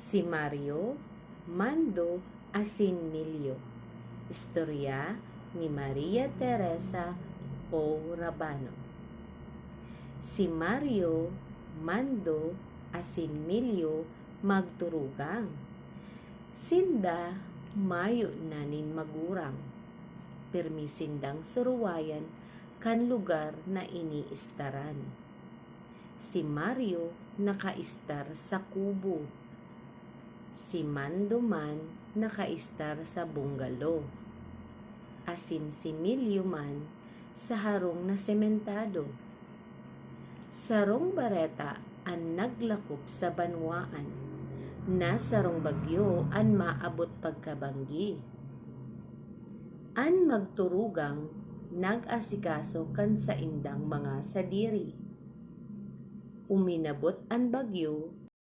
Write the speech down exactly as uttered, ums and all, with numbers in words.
Si Mario, Mando, asin Milyo. Istorya ni Maria Teresa O Rabano. Si Mario, Mando, asin Milyo magturugang. Sinda mayo na nin magurang. Pirmi sindang suruwayan kan lugar na iniistaran. Si Mario nakaistar sa kubo. Si Mando man nakaistar sa bungalow. Asin si Milyo man sa harong na sementado. Sarong bareta an naglakop sa banwaan na sarong bagyo an maabot pagkabanggi. An magturugang nag-asikaso kan saindang mga sadiri. Uminabot an bagyo